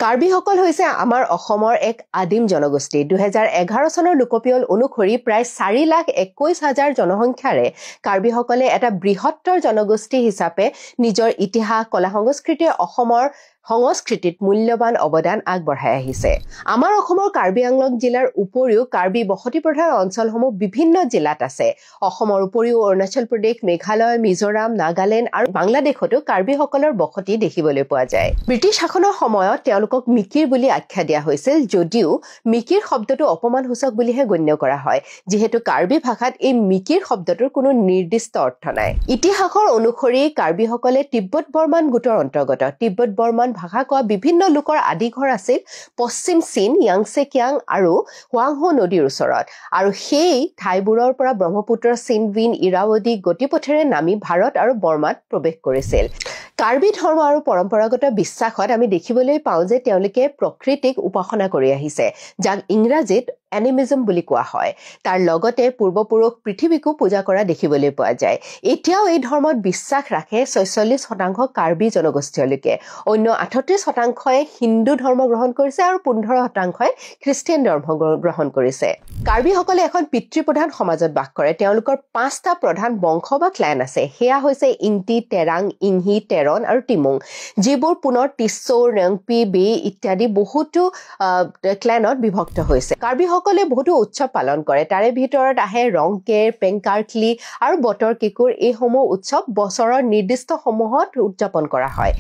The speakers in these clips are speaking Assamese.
কাৰ্বিসকল হৈছে আমাৰ অসমৰ এক আদিম জনগোষ্ঠী। 2011 চনৰ লোকপিয়ল অনুসৰি প্ৰায় 4,21,000 জনসংখ্যাৰে কাৰ্বিসকলে এটা বৃহত্তৰ জনগোষ্ঠী হিচাপে নিজৰ ইতিহাস, কলা সংস্কৃতিয়ে অসমৰ সংস্কৃতিত মূল্যৱান অৱদান আগবঢ়াই আহিছে। আমাৰ অসমৰ কাৰ্বি আংলং জিলাৰ উপৰিও কাৰ্বি বসতি প্ৰধান অঞ্চলসমূহ বিভিন্ন জিলাত আছে। অসমৰ উপৰিও অৰুণাচল প্ৰদেশ, মেঘালয়, মিজোৰাম, নাগালেণ্ড আৰু বাংলাদেশতো কাৰ্বিসকলৰ বসতি দেখিবলৈ পোৱা যায়। ব্ৰিটিছ শাসনৰ সময়ত তেওঁলোকক মিকিৰ বুলি আখ্যা দিয়া হৈছিল, যদিও মিকিৰ শব্দটো অপমানসূচক বুলিহে গণ্য কৰা হয়, যিহেতু কাৰ্বি ভাষাত এই মিকিৰ শব্দটোৰ কোনো নিৰ্দিষ্ট অৰ্থ নাই। ইতিহাসৰ অনুসৰি কাৰ্বিসকলে তিব্বত বৰ্মান গোটৰ অন্তৰ্গত। তিব্বত বৰ্মান ভাষা কোৱা বিভিন্ন লোকৰ আদি ঘৰ আছিল পশ্চিম চীন, য়াংচেকিয়াং আৰু হোৱাংহো নদীৰ ওচৰত, আৰু সেই ঠাইবোৰৰ পৰা ব্ৰহ্মপুত্ৰৰ চিনৱিন, ইৰাৱতী গতিপথেৰে নামি ভাৰত আৰু বৰ্মাত প্ৰৱেশ কৰিছিল। কাৰ্বি ধৰ্ম আৰু পৰম্পৰাগত বিশ্বাসত আমি দেখিবলৈ পাওঁ যে তেওঁলোকে প্ৰকৃতিক উপাসনা কৰি আহিছে, যাক ইংৰাজীত এনিমিজম বুলি কোৱা হয়। তাৰ লগতে পূৰ্বপুৰুষ পৃথিৱীকো পূজা কৰা দেখিবলৈ পোৱা যায়। এতিয়াও এই ধৰ্মত বিশ্বাস ৰাখে 46% কাৰ্বি জনগোষ্ঠীয় লোকে। অন্য 38%ই হিন্দু ধৰ্ম গ্ৰহণ কৰিছে আৰু 15%ই খ্ৰীষ্টিয়ান ধৰ্ম গ্ৰহণ কৰিছে। কাৰ্বিসকলে এখন পিতৃপ্ৰধান সমাজত বাস কৰে। তেওঁলোকৰ 5টা প্ৰধান বংশ বা ক্লেন আছে। সেয়া হৈছে ইংটি, তেৰাং, ইংহি, টেৰন আৰু টিমুং, যিবোৰ পুনৰ টিছৌ, ৰেংপি, বে ইত্যাদি বহুতো ক্লেনত বিভক্ত হৈছে। কাৰ্বিসকলে বহুতো উৎসৱ পালন কৰে। তাৰে ভিতৰত আহে ৰংকেৰ, পেংকাৰক্লি আৰু বতৰ কেকুৰ। এইসমূহ উৎসৱ বছৰৰ নিৰ্দিষ্ট সমূহত উদযাপন কৰা হয়।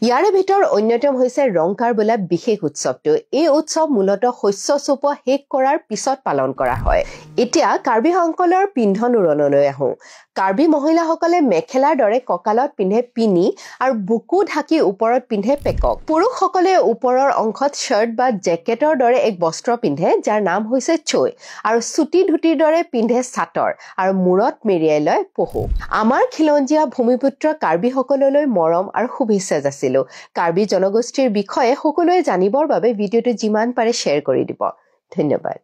ইয়াৰে ভিতৰত অন্যতম হৈছে ৰংকাৰ বোলা বিশেষ উৎসৱটো। এই উৎসৱ মূলতঃ শস্য চপোৱা শেষ কৰাৰ পিছত পালন কৰা হয়। এতিয়া কাৰ্বিসকলৰ পিন্ধন উৰণলৈ আহোঁ। কাৰ্বি মহিলাসকলে মেখেলাৰ দৰে কঁকালত পিন্ধে পিনি আৰু বুকু ঢাকি ওপৰত পিন্ধে পেকক। পুৰুষসকলে ওপৰৰ অংশত শ্বাৰ্ট বা জেকেটৰ দৰে এক বস্ত্ৰ পিন্ধে, যাৰ নাম হৈছে চৈ, আৰু চুটি ধুতিৰ দৰে পিন্ধে চাটৰ আৰু মূৰত মেৰিয়াই লয় পহু। আমাৰ খিলঞ্জীয়া ভূমিপুত্ৰ কাৰ্বিসকললৈ মৰম আৰু শুভেচ্ছা যাচিলো। কাৰ্বি জনগোষ্ঠীৰ বিষয়ে সকলোৱে জানিবৰ বাবে ভিডিঅ'টো যিমান পাৰে শ্বেয়াৰ কৰি দিব। ধন্যবাদ।